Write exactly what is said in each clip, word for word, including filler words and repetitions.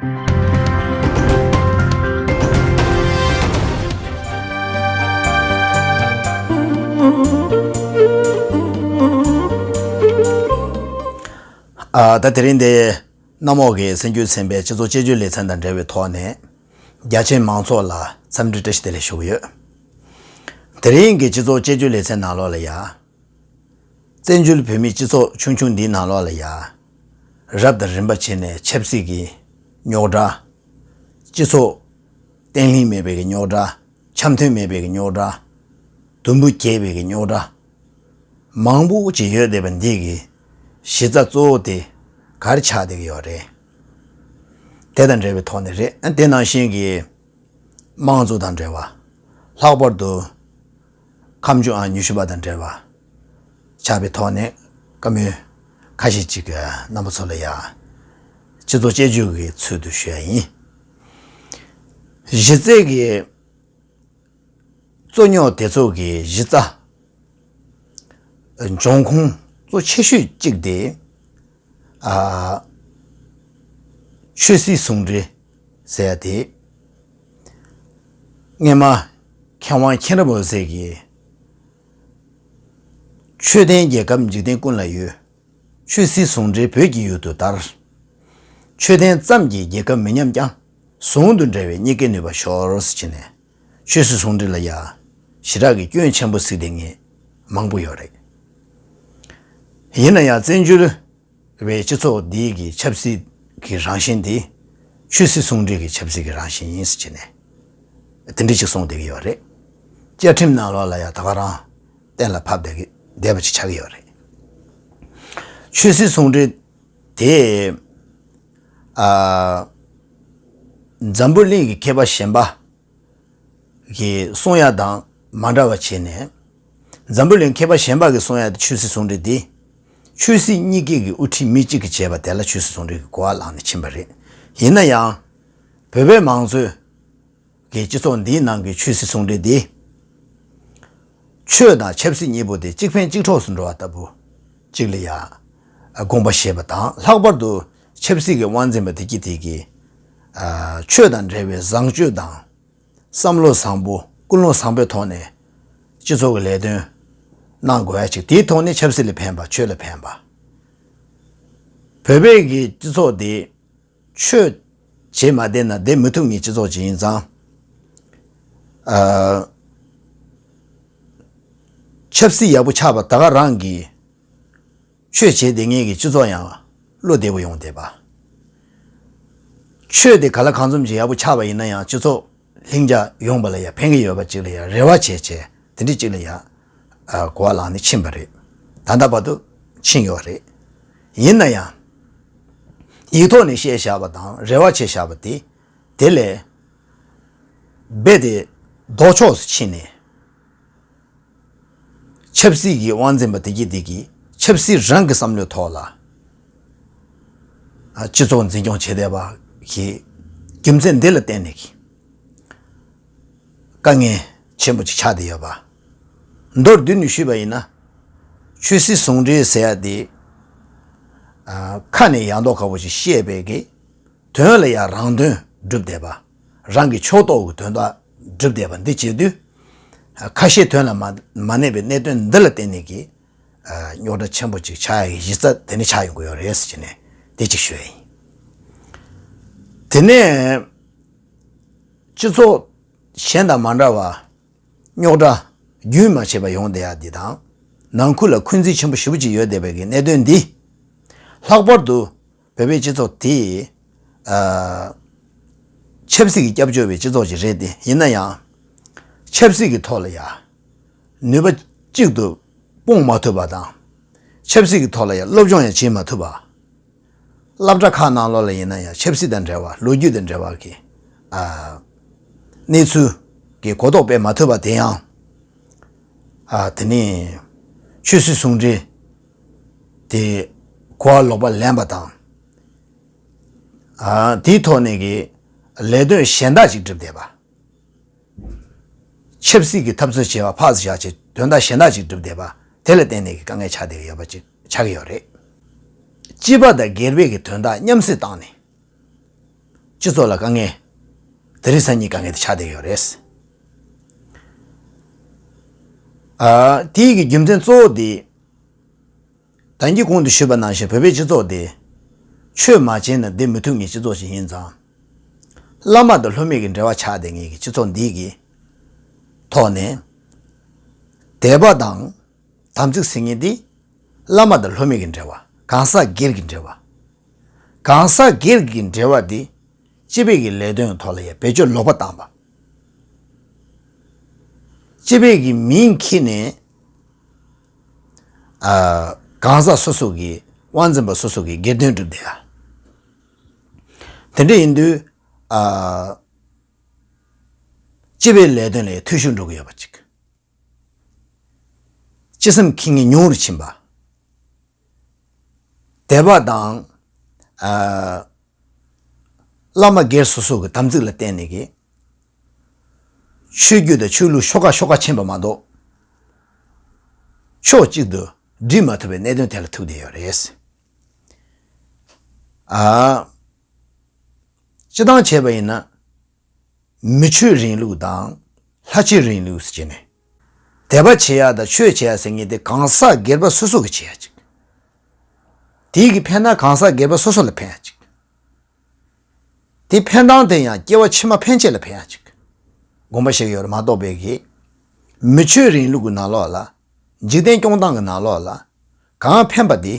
ཨ། ད་དེ་རིང་འདི་གནམ་འོག་གི་སྲིད་བྱུས་ཚན་པའི་སྤྱི་ཚོགས་དཔྱད་བརྗོད་ལེ་ཚན་དང་འབྲེལ་བའི་ཐོག་ནས། རྒྱ་ཆེའི་མང་ཚོགས་ལ་འཚམས་འདྲི་བཀྲ་ཤིས་བདེ་ལེགས་ཞུ་གི་ཡོད། དེ་རིང་གི་སྤྱི་ཚོགས་དཔྱད་བརྗོད་ལེ་ཚན་ནང་ལོགས་ལ་ཡ། བཙན་བྱོལ་བོད་མིའི་སྤྱི་ཚོགས་ཆུང་ཆུང་འདིའི་ནང་ལོགས་ལ་ཡ། རབ་དང་རིམ་པ་བྱས་ནས་ཆབ་སྲིད་ཀྱི་རྙོག་དྲ། སྤྱི་ཚོགས་བརྟན་ལྷིང་མེད་པའི་གི་རྙོག་དྲ། འཆམ་མཐུན་མེད་པའི་གི་རྙོག་དྲ། དུམ་བུ་བརྒྱད་པའི་གི་རྙོག་དྲ། མང་པོ་ཅིག་ཡོད་བསྡད་པ་འདི་གི་གཞི་རྩ་གཙོ་བོ་དེ་ག་རེ་ཆགས་བསྡད་ཀྱི་ཡོད་རེད། དེ་དང་འབྲེལ་བའི་ཐོག་ནས་རེད། དེ་ནང་བཞིན་གྱི་དམངས་གཙོ་དང་འབྲེལ་བ། ལྷག་པར་དུ་ཁམས་བཅུ་ཨང་ཉི་ཤུ་པ་དང་འབྲེལ་བ་ཆགས་པའི་ཐོག་ནས་བཀའ་མོལ་ཁ་ཤས་ཅིག་རྣམ་པ་ཚོ་ལ་ཡང་སྤྱི་ཚོགས་དཔྱད་བརྗོད་ཀྱི་ཚུལ་དུ་ཞུ་ཡ་ཡིན། གཞི་རྩའི་གི་རྩོད་རྙོག་དེ་ཚོ་གི་གཞི་རྩ། འབྱུང་ཁུངས་གཙོ་ཆེ་ཤོས་གཅིག་དེ། ཨ། ཆོས་སྲིད་ཟུང་འབྲེལ་ཟེར་ཡ་དེ། སྔས་མ་མཁས་དབང་མཁྱེན་རབ་འོད་ཟེར་གྱིས། ཆོས་ལྡན་རྒྱལ་ཁབ་འཇིག་རྟེན་ཀུན་ལ་ཡོད། ཆོས་སྲིད་ཟུང་འབྲེལ་བོད་ཀྱི་ཡུལ་དུ་དར། ཆོས་ལྡན་ཙམ་གྱིས་རྒྱལ་ཁབ་མི་ཉམས་ཀྱང་། ཟུང་དུ་འབྲེལ་བས་གཉིས་ཀའི་ནུས་པ་ཤོར་ཟེར་བྱས་ནས། ཆོས་སྲིད་ཟུང་འབྲེལ་ལ་ཡ། ཞེ་དྲག་གི་སྐྱོན་ཆེན་པོ་གཟིགས་བསྡད་མཁན་མང་པོ་ཡོད་རེད། ཡིན་ན་ཡང་བཙན་བྱོལ་བའི་སྤྱི་ཚོགས་འདིའི་གི་ཆབ་སྲིད་ཀྱི་རང་བཞིན་དེ། ཆོས་སྲིད་ཟུང་འབྲེལ་གྱི་ཆབ་སྲིད་ཀྱི་རང་བཞིན་ཡིན་ཟེར་བྱས་ནས། དེ་འདྲ་ཅིག་གསུངས་བསྡད་ཀྱི་ཡོད་རེད། བཅའ་ཁྲིམས་ནང་ལོགས་ལ་ཡང་ད་ག་རང་གཏན་ལ་ཕབ་བསྡད་ཀྱི་བསྡད་པ་ཅིག་ཆགས་ཀྱི་ཡོད་རེད། ཆོས་སྲིད་ཟུང་འབྲེལ་དེ། ཨ། འཛམ་བུ་གླིང་གི་མཁས་པ་གཞན་པ་གིས་གསུང་ཡ་དང་མ་འདྲ་བ་བྱས་ནས། འཛམ་བུ་གླིང་མཁས་པ་གཞན་པ་གིས་གསུང་ཡ་དེ་ཆོས་སྲིད་ཟུང་འབྲེལ་དེ། ཆོས་སྲིད་གཉིས་ཀའི་གི་དབུ་ཁྲིད་མི་གཅིག་གིས་བྱས་པ་དེ་ལ་ཆོས་སྲིད་ཟུང་འབྲེལ་གྱི་གོ་བ་བླངས་ནས་ཕྱིན་པ་རེད། ཡིན་ན་ཡང་། བོད་པའི་མང་གཙོའི་གི་སྤྱི་ཚོགས་འདིའི་ནང་གི་ཆོས་སྲིད་ཟུང་འབྲེལ་དེ། ཆོས་དང་ཆབ་སྲིད་གཉིས་པོ་དེ་གཅིག་ཕན་གཅིག་གྲོགས་སུ་འགྲོ་བ་ལྟ་བུ་གཅིག་ལ་ཡ་དགོངས་པ་བཞེས་པ་དང་། ལྷག་པར་དུ་ཆབ་སྲིད་ཀྱི་དབང་འཛིན་པ་དེ་གྱིས་དེ་གི་ཆོས་དང་འབྲེལ་བའི་བཟང་སྤྱོད་དང་། བསམ་བློ་བཟང་པོ་ཀུན་སློང་བཟང་པོའི་ཐོག་ནས་སྤྱི་ཚོགས་ཀྱི་ལས་དོན་གནང་དགོས་ཡ་ཅིག་དེའི་ཐོག་ནས་ཆབ་སྲིད་ལ་ཕན་པ། ཆོས་ལ་ཕན་པ། བོད་པའི་གི་སྤྱི་ཚོགས་དེ་ཆོས་བྱེད་མ་བསྡད་ན་བསྡད་མི་ཐུབ་མཁན་སྤྱི་ཚོགས་ཅིག་ཡིན་ཙང་། ཨ། ཆབ་སྲིད་ཡག་པོ་ཆགས་པ་ད་ག་རང་གིས། ཆོས་བྱེད་བསྡད་མཁན་གྱི་སྤྱི་ཚོགས་ཡང་བློ་བདེ་པོ་ཡོང་བསྡད་པ། ཆོས་དེ་ག་ལ་གང་འཚམ་ཅིག་ཡག་པོ་ཆགས་པ་ཡིན་ན་ཡང་སྤྱི་ཚོགས་ལྷིང་འཇགས་ཡོང་བ་ལ་ཡང་ཕན་གྱི་ཡོད་པ་ཅིག་ལ་ཡང་རེ་བ་བྱས་བྱས་དེ་འདྲ་ཅིག་ལ་ཡང་གོ་བ་བླངས་ནས་ཕྱིན་པ་རེད། ད་ལྟ་བར་དུ་ཕྱིན་ཡོད་རེད། ཡིན་ན་ཡང་ཡིག་ཐོག་ནས་བཤད་བཞག་པ་དང་རེ་བ་བྱས་བཞག་པ་དེ་དེ་ལས་རྦད་དེ་ལྡོག་ཕྱོགས་སུ་ཕྱིན་ནས། ཆབ་སྲིད་ཀྱི་དབང་འཛིན་པ་དེ་གྱིས་དེ་གིས་ཆབ་སྲིད་རང་གི་བསམ་བློའི་ཐོག་ལ། ཨ། སྤྱི་ཚོགས་འཛིན་སྐྱོང་བྱེད་བསྡད་པ་གི་རྒྱུ་མཚན་འདི་ལ་བརྟེན་ནས་ཀྱི་དཀའ་ངལ་ཆེན་པོ་ཅིག་ཆགས་བསྡད་ཡོད་པ། མདོར་བསྡུས་ནས་ཞུས་པ་ཡིན་ན། ཆོས་སྲིད་ཟུང་འབྲེལ་ཟེར་ཡ་དེ། ཨ། ཁ་ནས་ཡང་མདོག་ཁ་པོ་ཞིག་བཤད་པའི་གི་དོན་ལ་ཡང་རང་དོན་སྒྲུབ་བསྡད་པ། རང་གི་ཕྱོགས་གཏོགས་ཀྱི་དོན་དག་སྒྲུབ་བསྡད་པ་འདི་བྱེད་དུས། ཁ་ཞེ་དོན་ལ་མ་མ་གནས་པའི་གནད་དོན་འདི་ལ་བརྟེན་ནས་ཀྱི་རྙོག་དྲ་ཆེན་པོ་ཅིག་ཆགས་ཡ་གི་གཞི་རྩ་དེ་ནི་ཆགས་ཡོང་གི་ཡོད་རེད་ཟེར་ནས་དེ་ཅིག་ཞུ་ཡ་ཡིན། དེ་ནས་སྤྱི་ཚོགས་གཞན་དང་མ་འདྲ་བ། རྙོག་དྲ་རྒྱུན་མ་ཆད་པ་ཡོང་བསྡད་ཡ་འདི་དང་། ནང་ཁུལ་ལ་འཁོན་འཛིན་ཆེན་པོ་ཞེ་པོ་ཅིག་ཡོད་བསྡད་པའི་གི་གནད་དོན་འདི། ལྷག་པར་དུ་བོད་པའི་སྤྱི་ཚོགས་དེ། ཨ། ཆབ་སྲིད་ཀྱི་སྐྱབས་བཅོལ་བའི་སྤྱི་ཚོགས་ཅིག་རེད་དེ། ཡིན་ན་ཡང་། ཆབ་སྲིད་ཀྱི་ཐོག་ལ་ཡ་ནུས་པ་གཅིག་ཏུ་སྤུངས་མ་ཐུབ་པ་དང་། ཆབ་སྲིད་ཀྱི་ཐོག་ལ་ཡ་སློབ་སྦྱོང་ཡང་བྱེད་མ་ཐུབ་པ། སློབ་གྲྭ་ཁག་ནང་ལོགས་ལ་ཡིན་ན་ཡང་ཆབ་སྲིད་དང་འབྲེལ་བ། ལོ་རྒྱུས་དང་འབྲེལ་བ་གི། ཨ། གནས་ཚུལ་གྱི་གོ་རྟོགས་སྤེལ་མ་ཐུབ་པ་དེ་ཡང་། ཨ། དེ་ནི་ཆོས་སྲིད་ཟུང་འབྲེལ་དེ་གོ་བ་ལོག་པ་ལེན་པ་དང་། ཨ། དེའི་ཐོག་ནས་ཀྱི་ལས་དོན་གཞན་དག་ཅིག་སྒྲུབ་བསྡད་པ། ཆབ་སྲིད་ཀྱི་འཐབ་རྩོད་བྱས་པ་ཕར་བཞག་བྱས་དོན་དག་གཞན་དག་ཅིག་སྒྲུབ་བསྡད་པ། དེ་ལ་བརྟེན་ནས་ཀྱི་དཀའ་ངལ་ཆགས་བསྡད་ཀྱི་ཡོད་པ་ཅིག་ཆགས་ཀྱི་ཡོད་རེད། སྤྱི་པ་དང་སྒེར་པའི་གི་དོན་དག་མཉམ་བསྲེས་བཏང་ནས། སྤྱི་ཚོགས་ལ་དཀའ་ངལ། དེ་རིང་སང་ཉིན་དཀའ་ངལ་དེ་ཆགས་བསྡད་ཡོད་རེད། ཨ། དེའི་གི་རྒྱུ་མཚན་གཙོ་བོ་དེ། ད་གིན་གོང་དུ་ཞུས་པ་ནང་བཞིན་བོད་པའི་སྤྱི་ཚོགས་དེ། ཆོས་མ་བྱས་ན་བསྡད་མི་ཐུབ་མཁན་སྤྱི་ཚོགས་ཤིག་ཡིན་ཙང་། བླ་མ་དང་སློབ་མའི་གི་འབྲེལ་བ་ཆགས་བསྡད་མཁན་གྱི་སྤྱི་ཚོགས་འདི་གི་ཐོག་ནས། དད་པ་དང་དམ་ཚིག་ཟེར་མཁན་འདི། བླ་མ་དང་སློབ་མའི་གི་འབྲེལ་བ། གང་ཟག་སྒེར་གྱི་འབྲེལ་བ། གང་ཟག་སྒེར་གྱི་འབྲེལ་བ་འདི། སྤྱི་པའི་གི་ལས་དོན་ཐོག་ལ་ཡང་བེད་སྤྱོད་ལོག་པ་བཏང་བ། སྤྱི་པའི་གི་མིང་འཁྱེར་ནས། ཨ། གང་ཟག་སོ་སོ་གི་དབང་འཛིན་པ་སོ་སོ་གི་སྒེར་དོན་སྒྲུབ་བསྡད་ཡ། དེ་འདྲ་ཡིན་དུས། ཨ། སྤྱི་པའི་ལས་དོན་ལ་འཐུས་ཤོར་འགྲོ་གི་ཡོད་པ་ཅིག་སྤྱི་སེམས་འཁྱེར་མཁན་ཉུང་རུ་ཕྱིན་པ། དད་པ་དང་། ཨ། བླ་མ་སྒེར་སོ་སོ་གི་དམ་ཚིག་ལ་བརྟེན་ནས་ཀྱི། ཆོས་བརྒྱུད་དང་ཆོས་ལུགས་ཤོག་ཁག་ཤོག་ཁག་ཕྱིན་པ་མ་གཏོགས། ཕྱོགས་གཅིག་ཏུ་སྒྲིལ་མ་ཐུབ་པའི་གནད་དོན་དེ་ལ་ཐུག་བསྡད་ཡོད་རེད། ཨ། སྤྱི་བཏང་བྱས་པ་ཡིན་ན། མི་ཆོས་རིང་ལུགས་དང་ལྷ་ཆོས་རིང་ལུགས་ཟེར་ནས། དད་པ་བྱེད་ཡ་དང་ཆོས་བྱེད་ཡ་ཟེར་མཁན་དེ་གང་ཟག་སྒེར་པ་སོ་སོ་གིས་བྱེད་ཡ་ཅིག་དེའི་གི་ཕན་ན་གང་ཟག་སྒེར་པ་སོ་སོ་ལ་ཕན་ཡ་ཅིག་དེ་ཕན་སྟངས་དེ་ཡང་སྐྱེ་བ་ཕྱི་མ་ཕན་ཆད་ལ་ཕན་ཡ་ཅིག་དགོངས་པ་བཞེས་ཡོད་རེད་མ་གཏོགས་པའི་གི། མི་ཆོས་རིང་ལུགས་ཀྱི་ནང་ལོགས་ལ། འཇིག་རྟེན་སྐྱོང་སྟངས་ཀྱི་ནང་ལོགས་ལ། གང་ཕན་པ་དེ།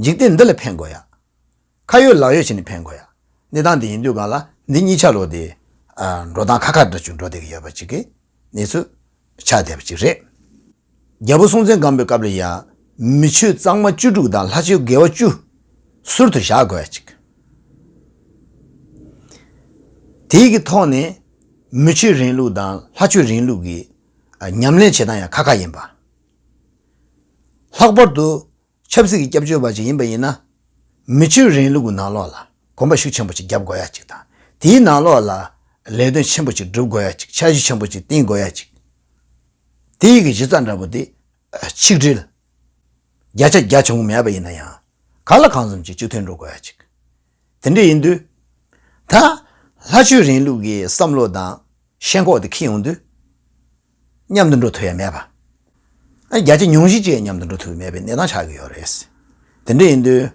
འཇིག་རྟེན་འདི་ལ་ཕན་དགོས་ཡ། ཁ་ཡོད་ལག་ཡོད་བྱས་ནས་ཕན་དགོས་ཡ། གནས་སྟངས་དེ་ཡིན་དུས་གང་ལ་འདི་གཉིས་ཆ་ལོ་དེ། ཨ། འགྲོ་སྟངས་ཁ་ཁ་འདྲ་བྱུང་འགྲོ་བསྡད་ཀྱི་ཡོད་པ་ཅིག་གི་གནས་ཚུལ་ཆགས་བསྡད་པ་ཅིག་རེད། རྒྱལ་པོ་སྲོང་བཙན་སྒམ་པོའི་སྐབས་ལ་ཡང་མི་ཆོས་གཙང་མ་བཅུ་དྲུག་དང་ལྷ་ཆོས་དགེ་བ་བཅུ་ཟུར་དུ་བཞག་དགོས་ཡ་ཅིག་དེའི་གི་ཐོག་ནས་མི་ཆོས་རིང་ལུགས་དང་ལྷ་ཆོས་རིང་ལུགས་ཀྱི་ཉམས་ལེན་བྱེད་སྟངས་ཡང་ཁ་ཁ་ཡིན་པ། ལྷག་པར་དུ་ཆབ་སྲིད་ཀྱི་སྐྱབས་བཅོལ་བ་ཅིག་ཡིན་པ་ཡིན་ན། མི་ཆོས་རིང་ལུགས་ཀྱི་ནང་ལོགས་ལ་གོམ་པ་ཤུགས་ཆེན་པོ་ཅིག་རྒྱབ་དགོས་ཡ་ཅིག་དང་། དེའི་ནང་ལོགས་ལ་ལས་དོན་ཆེན་པོ་ཅིག་སྒྲུབ་དགོས་ཡ་ཅིག་འཆར་གཞི་ཆེན་པོ་ཅིག་བཏིང་དགོས་ཡ་ཅིག་དེའི་གི་གཞི་རྩ་འདྲ་པོ་དེ་ཆིག་སྒྲིལ་བརྒྱ་ཆ་བརྒྱ་བྱུང་མེད་པ་ཡིན་ན་ཡང་། གང་ལ་གང་འཚམ་ཅིག་གཅིག་མཐུན་འགྲོ་དགོས་ཡ་ཅིག་དེ་འདྲ་ཡིན་དུས། ད་ལྷ་ཆོས་རིང་ལུགས་ཀྱི་བསམ་བློ་དང་ཤེས་ཁོག་དེ་འཁྱེར་ཡོང་དུས། མཉམ་དུ་འགྲོ་ཐུབ་ཡ་མེད་པ། ཨ། བརྒྱ་ཆ་ཉུང་ཤས་ཅིག་མཉམ་དུ་འགྲོ་ཐུབ་ཡ་མེད་པའི་གནས་སྟངས་ཆགས་ཀྱི་ཡོད་རེད། དེ་འདྲ་ཡིན་དུས།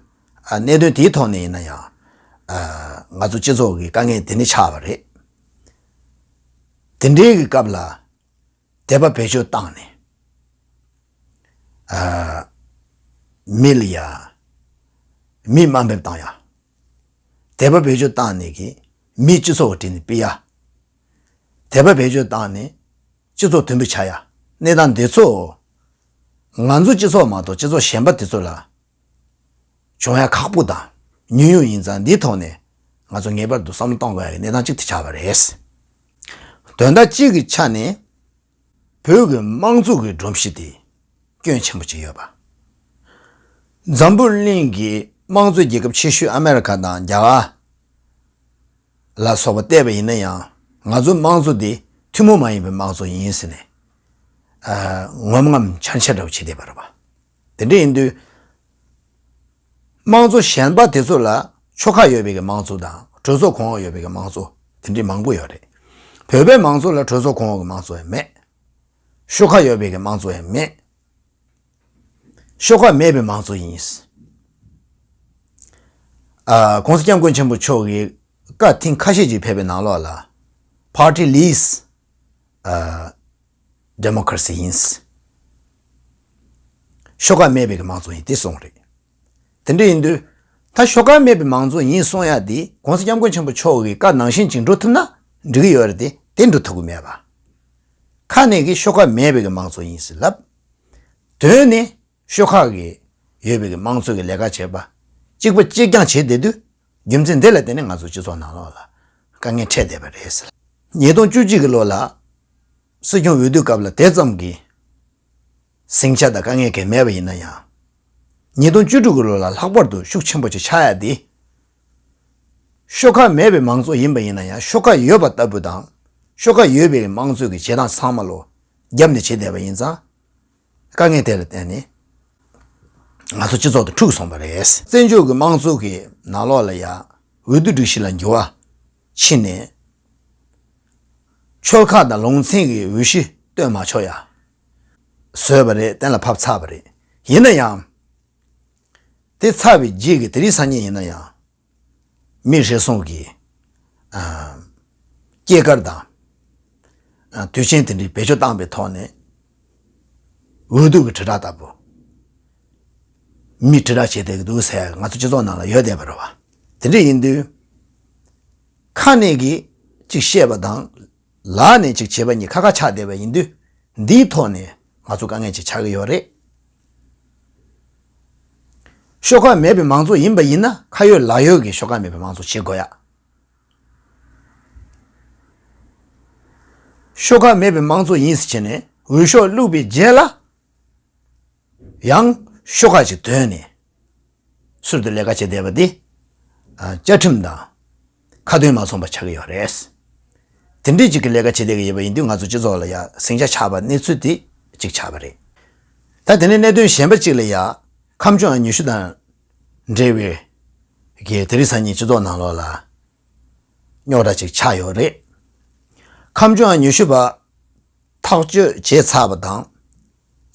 ཨ། གནད་དོན་དེའི་ཐོག་ནས་ཡིན་ན་ཡང་། ཨ། ང་ཚོ་སྤྱི་ཚོགས་ཀྱི་དཀའ་ངལ་དེ་འདྲ་ཆགས་པ་རེད། དེ་འདྲའི་གི་སྐབས་ལ། དད་པ་བེད་སྤྱོད་བཏང་ནས། ཨ། མི་ལ་ཡ། མི་དམའ་འབེབས་བཏང་ཡ། དད་པ་བེད་སྤྱོད་བཏང་ནས་གི་མི་སྤྱི་ཚོགས་ཀྱི་གྲས་ནས་ཕུད་ཡ། དད་པ་བེད་སྤྱོད་བཏང་ནས་སྤྱི་ཚོགས་མཐུན་པོ་ཆགས་ཡ། གནས་སྟངས་འདི་ཚོ་ང་ཚོ་སྤྱི་ཚོགས་མ་གཏོགས་སྤྱི་ཚོགས་གཞན་པ་དེ་ཚོ་ལ་བྱུང་ཡ་ཁག་པོ་དང་ཉུང་ཉུང་ཡིན་ཙང་། འདིའི་ཐོག་ནས་ང་ཚོ་ངེས་པར་དུ་བསམ་བློ་གཏོང་དགོས་ཡ་གི་གནས་སྟངས་གཅིག་དེ་ཆགས་པ་རེད། དོན་དག་གཅིག་གི་ཆ་ནས། བོད་ཀྱི་དམངས་གཙོ་གི་སྒྲོམ་གཞི་དེ་སྐྱོན་ཆེན་པོ་ཅིག་ཡོད་པ། འཛམ་བུ་གླིང་གི་དམངས་གཙོ་རྒྱལ་ཁབ་ཆེ་ཤོས་ཨ་མེ་རི་ཁ་དང་རྒྱ་གར་ལ་སོགས་པ་བལྟས་པ་ཡིན་ན་ཡང་། ང་ཚོའི་དམངས་གཙོ་འདི་ཐུན་མོང་མ་ཡིན་པའི་དམངས་གཙོ་ཡིན་ཟེར་ནས། ཨ། ངོམ་ངམ་འཆར་འཆར་འདྲ་བོ་བྱེད་བསྡད་པ་རེད་པ། དེ་འདྲ་ཡིན་དུས། དམངས་གཙོ་གཞན་པ་དེ་ཚོ་ལ་ཆོལ་ཁ་ཡོད་པའི་གི་དམངས་གཙོ་དང་གྲོས་ཚོགས་གོང་འོག་ཡོད་པའི་གི་དམངས་གཙོ་དེ་འདྲའི་མང་པོ་ཡོད་རེད། བོད་པའི་དམངས་གཙོ་ལ་གྲོས་ཚོགས་གོང་འོག་གི་དམངས་གཙོ་ཡང་མེད། ཤོག་ཁག་ཡོད་པའི་གི་དམངས་གཙོ་ཡང་མེད། ཤོག་ཁག་མེད་པའི་དམངས་གཙོ་ཡིན། ཨ། ༸གོང་ས་༸སྐྱབས་མགོན་ཆེན་པོ་མཆོག་གིས་བཀའ་ཐེངས་ཁ་ཤས་ཅིག་ཕེབས་པའི་ནང་ལོགས་ལ། Party less, ཨ། democracy ཡིན། ཤོག་ཁག་མེད་པའི་གི་དམངས་གཙོ་ཡིན་དེ་གསུངས་རེད། དེ་འདྲ་ཡིན་དུས། ད་ཤོག་ཁག་མེད་པའི་དམངས་གཙོ་ཡིན་གསུང་ཡ་དེ་༸གོང་ས་༸སྐྱབས་མགོན་ཆེན་པོ་མཆོག་གི་བཀའ་ནང་བཞིན་ཅིག་འགྲོ་ཐུབ་ན་འགྲིག་གི་ཡོད་རེད་དེ། དེ་འགྲོ་ཐུབ་ཀྱི་མེད་པ། ཁ་ནས་གི་ཤོག་ཁག་མེད་པའི་གི་དམངས་གཙོ་ཡིན་ཟེར་ལབ། དོན་ནི་ཤོག་ཁག་གི་ཡོད་པའི་གི་དམངས་གཙོ་གི་ལས་ཀ་བྱེད་པ། གཅིག་པ་གཅིག་རྐྱང་བྱེད་བསྡད་དུས། རྒྱུ་མཚན་འདི་ལ་བརྟེན་ནས་ང་ཚོ་སྤྱི་ཚོགས་ནང་ལོགས་ལ་དཀའ་ངལ་འཕྲད་བསྡད་པ་རེད། ཉིས་སྟོང་བཅུ་གཅིག་གི་ལོ་ལ་སྲིད་སྐྱོང་འོས་བསྡུ་སྐབས་ལ་དེ་ཙམ་གྱི་ཟིང་ཆ་དང་དཀའ་ངལ་གང་མེད་པ་ཡིན་ན་ཡང་། ཉིས་སྟོང་བཅུ་དྲུག་གི་ལོ་ལ་ལྷག་པར་དུ་ཤུགས་ཆེན་པོ་ཅིག་ཆགས་ཡ་དེ། ཤོག་ཁག་མེད་པའི་དམངས་གཙོ་ཡིན་པ་ཡིན་ན་ཡང་། ཤོག་ཁག་ཡོད་པ་ལྟ་བུ་དང་། ཤོག་ཁག་ཡོད་པའི་དམངས་གཙོ་གི་བྱེད་སྟངས་ཚང་མ་ལོ་རྒྱབ་ནས་བྱེད་བསྡད་པ་ཡིན་ཙང་། དཀའ་ངལ་དེ་ལ་བརྟེན་ནས་ང་ཚོ་སྤྱི་ཚོགས་དེ་འཁྲུག་སོང་བ་རེད། བཙན་བྱོལ་གྱི་དམངས་གཙོ་གི་ནང་ལོགས་ལ་ཡ་འོས་བསྡུ་སྒྲིག་གཞི་ལ་འགྱུར་ ཕྱིན་ནས་ཆོལ་ཁ་དང་ལུང་ཚན་གྱི་འོས་གཞི་བཏོན་མ་ཆོག་ཡ་བཟོས་པ་རེད། གཏན་ལ་ཕབ་ཚར་བ་རེད། ཡིན་ན་ཡང་དེ་ཚར་བའི་རྗེས་ཀྱི་དེ་རིང་སང་ཉིན་ཡིན་ན་ཡང་མི་རེ་ཟུང་གིས་ཨ་སྐྱེས་སྐར་དང་ཨ་དུས་ཆེན་དེ་འདྲའི་བེད་སྤྱོད་བཏང་པའི་ཐོག་ནས་འོས་བསྡུ་གི་དྲིལ་བསྒྲགས་ལྟ་བུ། མི་དྲིལ་བསྒྲགས་བྱེད་བསྡད་ཀྱི་འདུག་ཟེར་ང་ཚོ་སྤྱི་ཚོགས་ནང་ལ་ཡོད་བསྡད་པ་རེད་བ། དེ་འདྲ་ཡིན་དུས་ཁ་ནས་ཀྱིས་ཅིག་བཤད་པ་དང་ལག་ནས་ཅིག་བྱེད་པ་གཉིས་ཁ་ཁ་ཆགས་བསྡད་པ་ཡིན་དུས། འདིའི་ཐོག་ནས་ང་ཚོ་དཀའ་ངལ་ཅིག་ཆགས་ཀྱི་ཡོད་རེད། ཤོག་ཁག་མེད་པའི་མང་གཙོ་ཡིན་པ་ཡིན་ན། ཁ་ཡོད་ལག་ཡོད་ཀྱི་ཤོག་ཁག་མེད་པའི་མང་གཙོ་བྱེད་དགོས་ཡ། ཤོག་ཁག་མེད་པའི་མང་གཙོ་ཡིན་ཟེར་བྱས་ནས་འོས་ཤོག་བླུགས་པའི་རྗེས་ལ་ཡང་ཤོག་ཁག་ཅིག་བཏོན་ནས་ཟུར་དུ་ལས་ཀ་བྱེད་བསྡད་པ་འདི་ཨ་བཅའ་ཁྲིམས་དང་ཁ་འདོན་མ་སོང་པ་ཆགས་ཀྱི་ཡོད་རེད། དེ་འདྲའི་ཅིག་གི་ལས་ཀ་བྱེད་བསྡད་ཀྱི་ཡོད་པ་ཡིན་དུས་ང་ཚོ་སྤྱི་ཚོགས་ལ་ཡ་ཟིང་ཆ་ཆགས་པ་གནས་ཚུལ་དེ་གཅིག་ཆགས་པ་རེད། ད་དེ་ནས་གནད་དོན་གཞན་པ་གཅིག་ལ་ཡ་ཁ་མཆུ་ཨང་ཉི་ཤུ་དང་འབྲེལ་བའི་གི་དེ་རིང་སང་ཉིན་སྤྱི་ཚོགས་ནང་ལོགས་ལ་རྙོག་དྲ་ཅིག་ཆགས་ཡོད་རེད། ཁ་མཆུ་ཨང་ཉི་ཤུ་པ་ཐག་གཅོད་བྱས་ཚར་བ་དང་།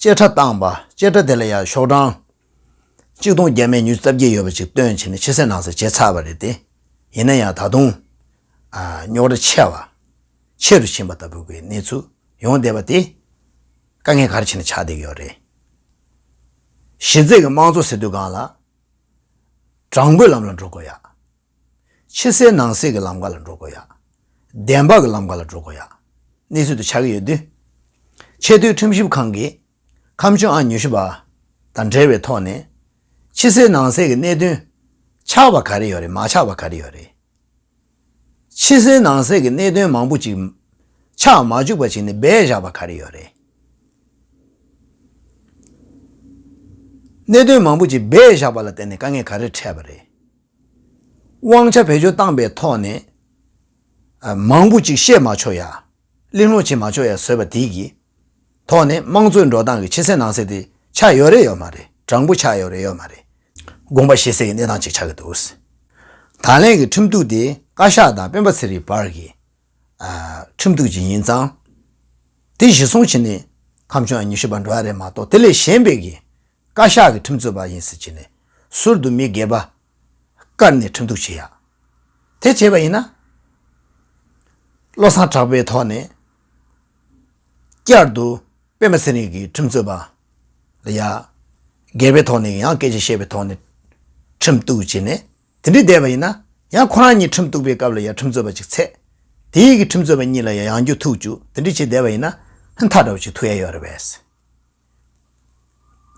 བཅད་ཁྲ་བཏང་པ། བཅད་ཁྲ་དེ་ལ་ཡང་ཤོག་གྲངས་གཅིག་སྟོང་བརྒྱ་མེད་ཉི་ཤུ་རྩ་བརྒྱད་ཡོད་པ་ཅིག་བཏོན་བྱས་ནས་ཕྱི་གསལ་ནང་གསལ་བྱས་ཚར་བ་རེད་དེ། ཡིན་ན་ཡང་ད་དུང་ཨ་རྙོག་དྲ་ཆེ་བ་ཆེ་རུ་ཕྱིན་པ་ལྟ་བུ་གི་གནས་ཚུལ་ཡོང་བསྡད་པ་དེ་དཀའ་ངལ་ག་རེ་བྱས་ནས་ཆགས་བསྡད་ཀྱི་ཡོད་རེད། གཞི་རྩའི་གི་དམངས་གཙོ་ཟེར་དུས་སྒང་ལ་དྲང་པོའི་ལམ་ལ་འགྲོ་དགོས་ཡ། ཕྱི་གསལ་ནང་གསལ་གྱི་ལམ་ཁ་ལ་འགྲོ་དགོས་ཡ། བདེན་པ་གི་ལམ་ཁ་ལ་འགྲོ་དགོས་ཡ། གནས་ཚུལ་དུ་ཆགས་ཀྱི་ཡོད་དུས། ཆེས་མཐོའི་ཁྲིམས་ཞིབ་ཁང་གིས་ཁ་མཆུ་ཨང་ཉི་ཤུ་པ་དང་འབྲེལ་བའི་ཐོག་ནས་ཕྱི་གསལ་ནང་གསལ་གྱི་གནད་དོན་ཆགས་པ་ག་རེ་ཡོད་རེད། མ་ཆགས་པ་ག་རེ་ཡོད་རེད། ཕྱི་གསལ་ནང་གསལ་གྱི་གནད་དོན་མང་པོ་ཅིག་ཆགས་མ་བཅུག་པ་ཅིག་ནས་སྦས་བཞག་པ་ག་རེ་ཡོད་རེད། གནད་དོན་མང་པོ་ཅིག་སྦས་བཞག་པ་ལ་བརྟེན་ནས་དཀའ་ངལ་ག་རེ་འཕྲད་པ་རེད། དབང་ཆ་བེད་སྤྱོད་བཏང་པའི་ཐོག་ནས་ཨ་མང་པོ་ཅིག་བཤད་མ་ཆོག་ཡ། གླེང་སློང་བྱེད་མ་ཆོག་ཡ་བཟོས་པ་དེ་གི་ཐོག་ནས་དམངས་གཙོའི་འགྲོ་སྟངས་ཀྱི་ཕྱི་གསལ་ནང་གསལ་དེ་ཆགས་ཡོད་རེད་ཡོད་མ་རེད། དྲང་པོ་ཆགས་ཡོད་རེད་ཡོད་མ་རེད། དགོངས་པ་བཞེས་སའི་གནས་སྟངས་ཅིག་ཆགས་ཀྱི་འདུག། ད་ལན་གྱི་ཁྲིམས་གཏུག་དེ་བཀའ་ཤག་དང་སྤེན་པ་ཚེ་རིང་བར་གྱི་ཨ་ཁྲིམས་གཏུག་ཅིག་ཡིན་ཙང་། དེ་གཞི་བཟུང་བྱས་ནས་ཁ་མཆུ་ཨང་ཉི་ཤུ་པ་འགྲོ་ཡ་རེད་མ་གཏོགས། དེ་ལས་གཞན་པའི་གི་བཀའ་ཤག་གི་ཁྲིམས་རྩོད་པ་ཡིན་ཟེར་བྱས་ནས་ཟུར་དུ་མི་སྒེར་པ་བཀར་ནས་ཁྲིམས་གཏུག་བྱེད་ཡ། དེ་བྱས་པ་ཡིན་ན། བློ་བཟང་གྲགས་པའི་ཐོག་ནས་བསྐྱར་དུ་སྤེན་པ་ཚེ་རིང་གི་ཁྲིམས་རྩོད་པ་ལ་ཡ་སྒེར་པའི་ཐོག་ནས་ཡང་སྐད་ཆ་བཤད་པའི་ཐོག་ནས་ཁྲིམས་གཏུག་བྱས་ནས། དེ་འདྲའི་བསྡད་པ་ཡིན་ན། ཡང་ཁོ་རང་གཉིས་ཁྲིམས་གཏུག་པའི་སྐབས་ལ་ཡང་ཁྲིམས་རྩོད་པ་ཅིག་ཚད། དེའི་གི་ཁྲིམས་རྩོད་པ་གཉིས་ལ་ཡང་ཡང་རྒྱུ་ཐུག་བཅུག། དེ་འདྲའི་བྱས་བསྡད་པ་ཡིན་ན་ཧན་ཐག་འདྲ་བོ་ཅིག་ཐུག་ཡ་ཡོད་རེད་པས།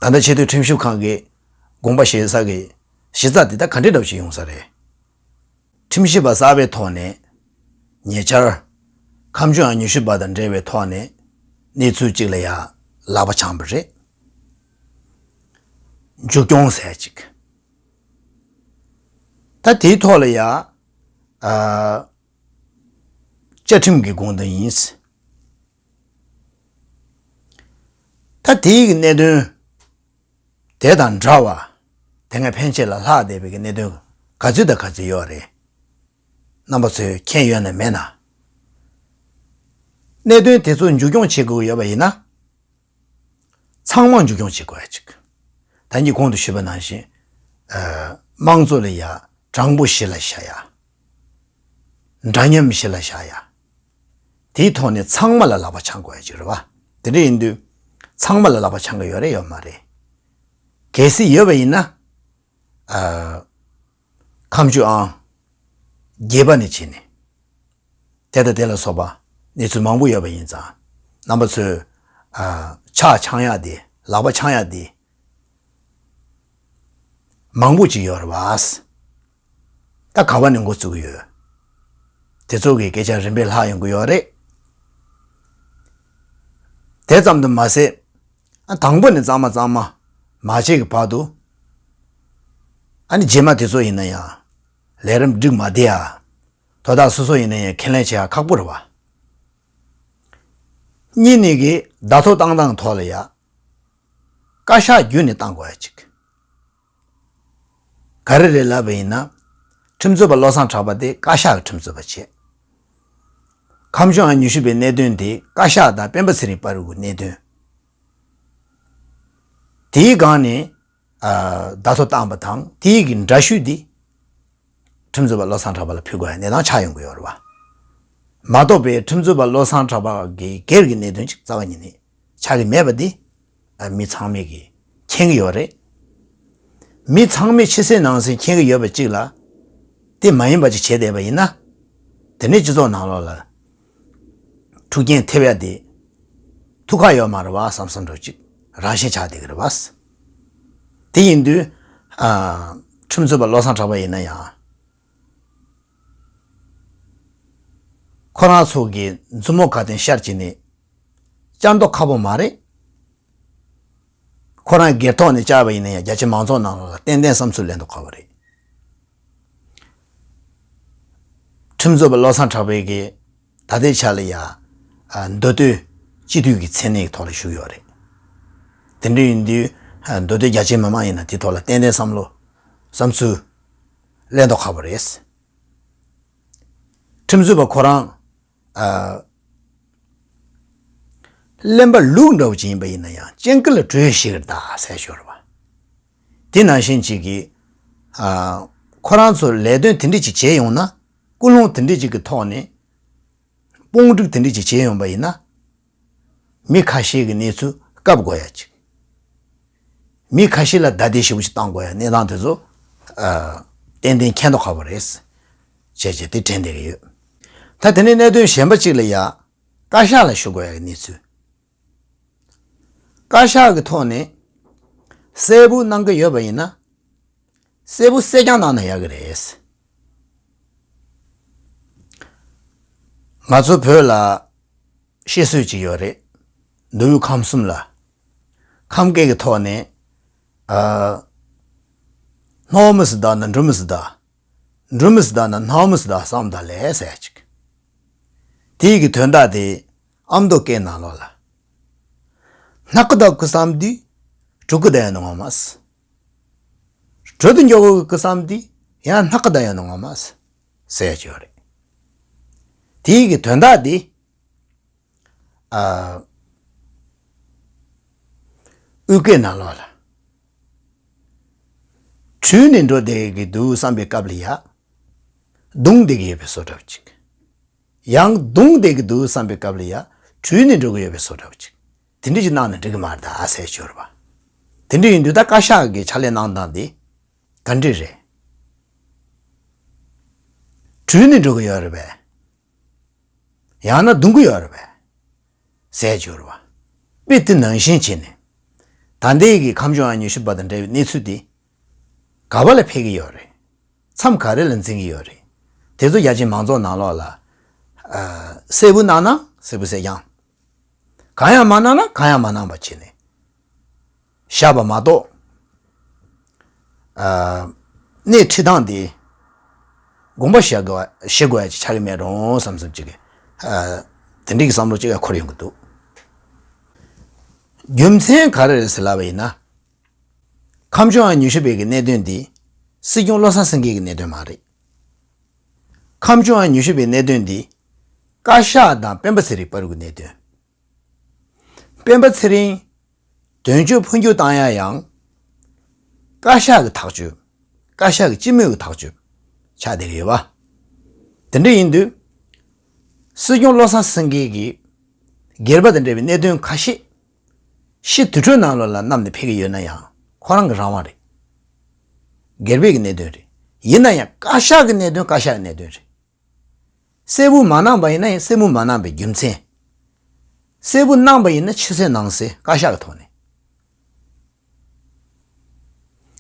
ད་ལྟ་ཆེས་མཐོའི་ཁྲིམས་ཞིབ་ཁང་གིས་དགོངས་པ་བཞེས་ས་གི་གཞི་རྩ་དེ་ད་ག་འདྲའི་འདྲ་བོ་ཞིག་ཡོང་ས་རེད། ཁྲིམས་ཞིབ་པ་གསར་པའི་ཐོག་ནས་ཉེ་ཆར་ཁ་མཆུ་ཨང་ཉི་ཤུ་པ་དང་འབྲེལ་བའི་ཐོག་ནས་གནས་ཚུལ་གཅིག་ལ་ཡ་ལག་པ་འཆང་བ་རེད། མཇུག་སྐྱོང་ཟེར་ཅིག། ད་དེའི་ཐོག་ལ་ཡ་ཨ། བཅའ་ཁྲིམས་ཀྱི་དགོངས་དོན་ཡིན། ད་དེའི་གི་གནད་དོན་དེ་དང་འདྲ་བ། དེ་སྔ་ཕན་ཆད་ལ་ལྷག་བསྡད་པའི་གི་གནད་དོན་ག་ཚོད་དང་ག་ཚོད་ཡོད་རེད། རྣམ་པ་ཚོས་མཁྱེན་ཡོད་ན་མེད་ན། གནད་དོན་དེ་ཚོ་མཇུག་སྐྱོང་བྱེད་དགོས་ཀྱི་ཡོད་པ་ཡིན་ན། ཚང་མ་མཇུག་སྐྱོང་བྱེད་དགོས་ཡ་ཅིག། ད་གིན་གོང་དུ་ཞུས་པ་ནང་བཞིན། ཨ། དམངས་གཙོ་ལ་ཡ་དྲང་པོ་གཞི་ལ་བཞག་ཡ། འདྲ་མཉམ་གཞི་ལ་བཞག་ཡ། དེའི་ཐོག་ནས་ཚང་མ་ལ་ལག་པ་འཆང་དགོས་ཡ་ཅིག་རེད་བ། དེ་འདྲ་ཡིན་དུས་ཚང་མ་ལ་ལག་པ་འཆང་གི་ཡོད་རེད་ཡོད་མ་རེད། གལ་སྲིད་ཡོད་པ་ཡིན་ན། ཨ། ཁ་མཆུ་ཨང་བརྒྱད་པ་ནས་བྱས་ནས། དེ་དང་དེ་ལ་སོགས་པ་གནས་ཚུལ་མང་པོ་ཡོད་པ་ཡིན་ཙང་། རྣམ་པ་ཚོས་ཨ། ཆ་འཆང་ཡག་དེ། ལག་པ་འཆང་ཡག་དེ་མང་པོ་ཅིག་ཡོད་རེད་བ། ད་ག་བ་ནས་འགོ་བཙུགས་ཡོད། དེ་ཚོ་གི་སྐད་ཆ་རིམ་པས་ལྷག་ཡོང་གི་ཡོད་རེད། དེ་ཙམ་དུ་མ་ཟད། ཨ། དང་པོ་ནས་གཙང་མ་གཙང་མ་མ་བྱས་ཀྱི་བར་དུ། ཨ་ནི་རྗེས་མ་དེ་ཚོ་ཡིན་ན་ཡང་ལས་རིམ་འགྲིག་མ་བསྡད་ཡ། དོ་བདག་སོ་སོ་ཡིན་ན་ཡང་ཁས་ལེན་བྱེད་ཡ་ཁག་པོ་རེད་བ། གཉིས་ནས་གི་བརྡ་ཐོ་བཏང་སྟངས་ཐོག་ལ་ཡ། བཀའ་ཤག་བརྒྱུད་ནས་བཏང་དགོས་ཡ་ཅིག། ག་རེ་རེད་ལབ་པ་ཡིན་ན། ཁྲིམས་རྩོད་པ་བློ་བཟང་གྲགས་པ་དེ་བཀའ་ཤག་གི་ཁྲིམས་རྩོད་པ་བྱས། ཁམས་བྱུང་ཨ་ཉི་ཤུ་པའི་གནད་དོན་དེ་བཀའ་ཤག་དང་སྤེན་པ་ཚེ་རིང་བར་གྱི་གནད་དོན། དེའི་སྒང་ནས་ཨ་བརྡ་ཐོ་བཏང་པ་དང་དེའི་གི་འདྲ་བཤུས་དེ་ཁྲིམས་རྩོད་པ་བློ་བཟང་གྲགས་པ་ལ་ཕུལ་དགོས་ཡ་གནས་སྟངས་ཆགས་ཡོང་གི་ཡོད་རེད་བ། མ་གཏོགས་པའི་ཁྲིམས་རྩོད་པ་བློ་བཟང་གྲགས་པ་གི་སྒེར་གྱི་གནད་དོན་ཅིག་རྩ་བ་ཉིད་ནས་ཆགས་ཀྱི་མེད་པ་འདི་ཨ་མི་ཚང་མས་ཀྱི་མཁྱེན་གྱི་ཡོད་རེད། མི་ཚང་མས་ཕྱི་གསལ་ནང་གསལ་མཁྱེན་གྱི་ཡོད་པ་གཅིག་ལ། དེ་མ་ཡིན་པ་ཅིག་བྱས་བསྡད་པ་ཡིན་ན། དེ་ནས་སྤྱི་ཚོགས་ནང་ལོགས་ལ་འཁྲུག་རྐྱེན་ཐེབས་ཡ་དེ་ཐུགས་ཁག་ཡོད་མ་རེད་བ་བསམ་བསམ་འདྲ་ཅིག་རང་བཞིན་ཆགས་བསྡད་ཀྱི་རེད་བ། དེ་ཡིན་དུས་ཨ་ཁྲིམས་རྩོད་པ་བློ་བཟང་གྲགས་པ་ཡིན་ན་ཡང་། ཁོ་རང་ཚོ་གི་མཛུབ་མོ་ག་དེ་ཤར་གྱི་ནས་བཅར་མདོག་ཁ་པོ་མ་རེད། ཁོ་རང་སྒེར་ཐོག་ནས་བཅར་བ་ཡིན་ན་ཡང་རྒྱ་ཆེ་མང་ཚོགས་ནང་ལོགས་ལ་ཏན་ཏན་བསམ་ཚུལ་ལེན་མདོག་ཁ་པོ་རེད། ཁྲིམས་རྩོད་པ་བློ་བཟང་གྲགས་པས་ཀྱི་ད་ལྟའི་ཆ་ལ་ཡ་ཨ་མདོ་སྟོད་སྤྱི་འཐུས་ཀྱི་མཚན་གནས་ཀྱི་ཐོག་ལ་བཞུགས་ཡོད་རེད། དེ་འདྲ་ཡིན་དུས་ཨ་མདོ་སྟོད་རྒྱ་ཆེ་མི་མང་ཡིན་ན་དེ་ཐོག་ལ་ཏན་ཏན་བསམ་བློ་བསམ་ཚུལ་ལེན་མདོག་ཁ་པོ་རེད། ཁྲིམས་རྩོད་པ་ཁོ་རང་ཨ་གླེན་པ་ལུག་འདྲ་བོ་ཅིག་ཡིན་པ་ཡིན་ན་ཡང་སྤྱན་ཀི་ལ་བྲོས་ཤིག་གདའ་ཟེར་ཞོར་བ། དེ་ནང་བཞིན་ཅིག་གིས་ཨ་ཁོ་རང་ཚོ་ལས་དོན་དེ་འདྲ་ཅིག་བྱས་ཡོང་ན་ཀུན་སློང་དེ་འདྲ་ཅིག་གི་ཐོག་ནས་དཔུང་སྒྲིག་དེ་འདྲ་ཅིག་བྱས་ཡོང་པ་ཡིན་ན། མི་ཁ་ཤས་ཀྱི་གནས་ཚུལ་བཀབ་དགོས་ཡ་ཅིག་མི་ཁ་ཤས་ལ་བརྡ་དེ་ཞེ་པོ་ཅིག་བཏང་དགོས་ཡ་གནས་སྟངས་དེ་ཚོ་ཨ་ཏན་ཏན་མཁྱེན་མདོག་ཁ་པོ་རེད། བྱས་བྱས་དེ་དྲན་བསྡད་ཀྱི་ཡོད། ད་དེ་ནས་གནད་དོན་གཞན་པ་ཅིག་ལ་ཡ་བཀའ་ཤག་ལ་ཞུ་དགོས་ཡ་གི་གནས་ཚུལ། བཀའ་ཤག་གི་ཐོག་ནས་གསལ་པོ་གནང་གི་ཡོད་པ་ཡིན་ན། གསལ་པོ་གསལ་རྐྱང་གནང་ན་ཡག་གི་རེད། ང་ཚོ་བོད་ལ་བཤད་སྲོལ་ཅིག་ཡོད་རེད། མདོ་དབུས་ཁམས་གསུམ་ལ་ཁམས་སྐད་ཀྱི་ཐོག་ནས་ཨ་སྣོ་མི་སི་ད་ན་འགྲོ་མི་སི་ད། འགྲོ་མི་སི་ད་ན་སྣོ་མི་སི་ད་བསམ་ད་ལས་ཟེར་ཅིག་དེའི་གི་དོན་དག་དེ་ཨ་མདོ་སྐད་ནང་ལོགས་ལ། སྣག་ཁ་ད་ཀུ་བསམ་དུས་གྲུ་ཀུ་ད་ཡ་ནི་ངོ་མ་སི། གྲུ་དུ་མགྱོགས་གུ་བསམ་དུས་ཡང་སྣག་ཁ་ད་ཡ་ནི་ངོ་མ་སི། ཟེར་ཡ་ཅིག་ཡོད་རེད། དེའི་གི་དོན་དག་དེ། ཨ། དབུས་སྐད་ནང་ལོགས་ལ། བྲོས་ནས་འགྲོ་བསྡད་ཀྱི་འདུག་བསམ་པའི་སྐབས་ལ་ཡ། བརྡུངས་བསྡད་ཀྱི་ཡོད་པའི་བཟོ་འདྲ་བ་ཅིག་ཡང་བརྡུངས་བསྡད་ཀྱི་འདུག་བསམ་པའི་སྐབས་ལ་ཡ། བྲོས་ནས་འགྲོ་གི་ཡོད་པའི་བཟོ་འདྲ་བ་ཅིག་དེ་འདྲ་ཅིག་གནང་ན་འགྲིག་གི་མ་རེད་ད་ཟེར་ཞོར་བ། དེ་འདྲ་ཡིན་དུས་ད་བཀའ་ཤག་གི་ཕྱག་ལས་གནང་སྟངས་འདི་ག་འདྲ་རེད། བྲོས་ནས་འགྲོ་གི་ཡོད་རེད་པས། ཡང་ན་བརྡུང་གི་ཡོད་རེད་པས། ཟེར་གྱི་ཡོད་རེད་བ། དཔེ་དེ་ནང་བཞིན་བྱས་ནས། ད་ལྟའི་གི་ཁམས་བྱུང་ཨ་ཉི་ཤུ་པ་དང་འབྲེལ་བའི་གནས་ཚུལ་དེ། ག་བ་ལ་ཕེབས་ཀྱི་ཡོད་རེད། མཚམས་ག་རེ་ལ་འཛིན་གྱི་ཡོད་རེད། དེ་ཚོ་རྒྱ་ཆེའི་མང་ཚོགས་ནང་ལོགས་ལ། ཨ། གསལ་པོ་གནང་ན་གསལ་པོ་གསལ་རྐྱང་། གང་ཡང་མ་གནང་ན་གང་ཡང་མ་གནང་བ་བྱས་ནས། བཞག་པ་མ་གཏོགས། ཨ། སྣེ་ཁྲིད་སྟངས་དེ། དགོངས་པ་བཞེས་དགོས་བཞེས་དགོས་ཡ་ཅིག་ཆགས་ཀྱི་མེད་རུང་བསམ་བསམ་ཅིག་གི། ཨ། དེ་འདྲའི་བསམ་བློ་ཅིག་འཁོར་ཡོང་གི་འདུག་རྒྱུ་མཚན་ག་རེ་རེད་ཟེར་ལབ་པ་ཡིན་ན། ཁམས་བྱུང་ཨ་ཉི་ཤུ་པའི་གི་གནད་དོན་འདི། སྲིད་སྐྱོང་བློ་བཟང་སེང་གེ་གི་གནད་དོན་མ་རེད། ཁམས་བྱུང་ཨ་ཉི་ཤུ་པའི་གནད་དོན་འདི། བཀའ་ཤག་དང་སྤེན་པ་ཚེ་རིང་བར་གྱི་གནད་དོན། སྤེན་པ་ཚེ་རིང་། དོན་གཅོད་འཕོ་འགྱུར་བཏང་ཡ་ཡང་། བཀའ་ཤག་གི་ཐག་གཅོད། བཀའ་ཤག་གི་སྤྱི་མོས་ཀྱི་ཐག་གཅོད། ཆགས་བསྡད་ཀྱི་ཡོད་པ། དེ་འདྲ་ཡིན་དུས། སྲིད་སྐྱོང་བློ་བཟང་སེང་གེ་གིས། སྒེར་པ་དང་འབྲེལ་བའི་གནད་དོན་ཁ་ཤས། ཕྱི་དུར་ཁྲོད་ནང་ལོགས་ལ་བསྣམས་ནས་ཕེབས་ཀྱི་ཡོད་ན་ཡང་ཁོ་རང་གི་རང་དབང་རེད། སྒེར་པའི་གི་གནད་དོན་རེད། ཡིན་ན་ཡང་བཀའ་ཤག་གི་གནད་དོན་བཀའ་ཤག་གི་གནད་དོན་རེད། གསལ་པོ་མ་གནང་པ་ཡིན་ན་ཡང་གསལ་པོ་མ་གནང་པའི་རྒྱུ་མཚན། གསལ་པོ་གནང་པ་ཡིན་ན་ཕྱི་གསལ་ནང་གསལ་བཀའ་ཤག་གི་ཐོག་ནས།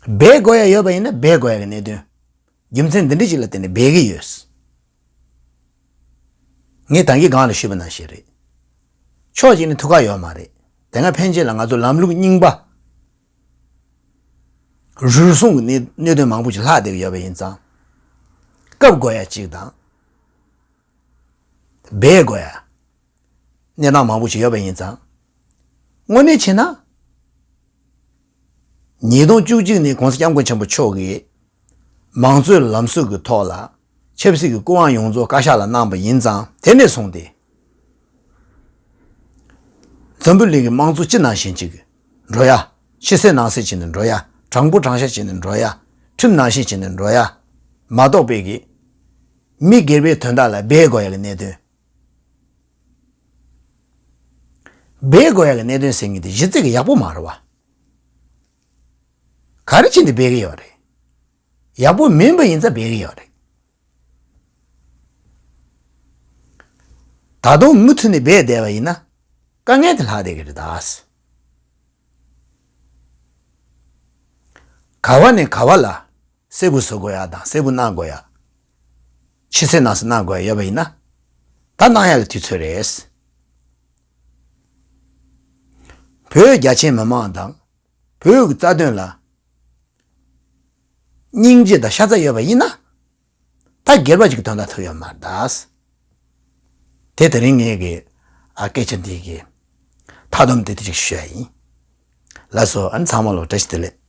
སྦས་དགོས་ཡ་ཡོད་པ་ཡིན་ན་སྦས་དགོས་ཡ་གི་གནད་དོན། རྒྱུ་མཚན་འདི་འདྲ་ཅིག་ལ་བརྟེན་ནས་སྦས་ཀྱི་ཡོད། ངས་ད་གིན་སྒང་ལ་ཞུས་པ་ནང་བཞིན་རེད། ཕྱོགས་གཅིག་ནས་ཐུགས་ཁག་ཡོད་མ་རེད། དེ་སྔ་ཕན་ཆད་ལ་ང་ཚོ་ལམ་ལུགས་རྙིང་པ། རུལ་སུངས་ཀྱི་གནད་གནད་དོན་མང་པོ་ཞིག་ལྷག་བསྡད་ཀྱི་ཡོད་པ་ཡིན་ཙང་། བཀབ་དགོས་ཡ་གཅིག་དང་། སྦས་དགོས་ཡ། གནས་སྟངས་མང་པོ་ཞིག་ཡོད་པ་ཡིན་ཙང་། དངོས་གནས་བྱས་ན། ཉིས་སྟོང་བཅུ་གཅིག་ནས་༸གོང་ས་༸སྐྱབས་མགོན་ཆེན་པོ་མཆོག་གིས། མང་གཙོའི་ལམ་སྲོལ་གྱི་ཐོག་ལ། ཆབ་སྲིད་ཀྱི་སྐུ་དབང་ཡོངས་རྫོགས་བཀའ་ཤག་ལ་གནང་པ་ཡིན་ཙང་། དེ་ནས་བཟུང་སྟེ། འཛམ་བུ་གླིང་གི་དམངས་གཙོ་སྤྱི་ནང་བཞིན་ཅིག་འགྲོ་ཡ། ཕྱི་གསལ་ནང་གསལ་བྱས་ནས་འགྲོ་ཡ། དྲང་པོ་དྲང་བཞག་བྱས་ནས་འགྲོ་ཡ། ཁྲིམས་ནང་བཞིན་བྱས་ནས་འགྲོ་ཡ། མ་གཏོགས་པའི་གི་མི་སྒེར་པའི་དོན་དག་ལ་འབད་དགོས་ཡ་གི་གནད་དོན། འབད་དགོས་ཡ་གི་གནད་དོན་ཟེར་མཁན་དེ་གཞི་རྩའི་གི་ཡག་པོ་མ་རེད་བ། ག་རེ་བྱས་ནས་འབད་གི་ཡོད་རེད། ཡག་པོ་མིན་པ་ཡིན་ཙང་འབད་གི་ཡོད་རེད། ད་དུང་མུ་མཐུད་ནས་འབད་བསྡད་པ་ཡིན་ན། དཀའ་ངལ་དེ་ལྷག་བསྡད་ཀྱི་རེད་ད། ག་བ་ནས་ག་བ་ལ་གསལ་པོ་བཟོ་དགོས་ཡ་དང་གསལ་པོ་གནང་དགོས་ཡ། ཕྱི་གསལ་ནང་གསལ་གནང་དགོས་ཡ་ཡོད་པ་ཡིན་ན། ད་གནང་ཡ་གི་དུས་ཚོད་རེད། བོད་རྒྱ་ཆེའི་མི་མང་དང་བོད་ཀྱི་རྩ་དོན་ལ་སྙིང་རྗེ་དང་ཤ་ཚ་ཡོད་པ་ཡིན་ན། ད་སྒེར་པ་ཅིག་གི་དོན་དག་ཐུག་ཡོད་མ་རེད་ད། དེ་དེ་རིང་ངེད་ཀྱི་ཨ་སྐད་ཆ་འདི་གི་མཐའ་སྡོམ་དེ་དེ་ཅིག་ཞུ་ཡ་ཡིན། ལགས་སོ། ཨ་ནི་ཚང་མ་ལ་བཀྲ་ཤིས་བདེ་ལེགས།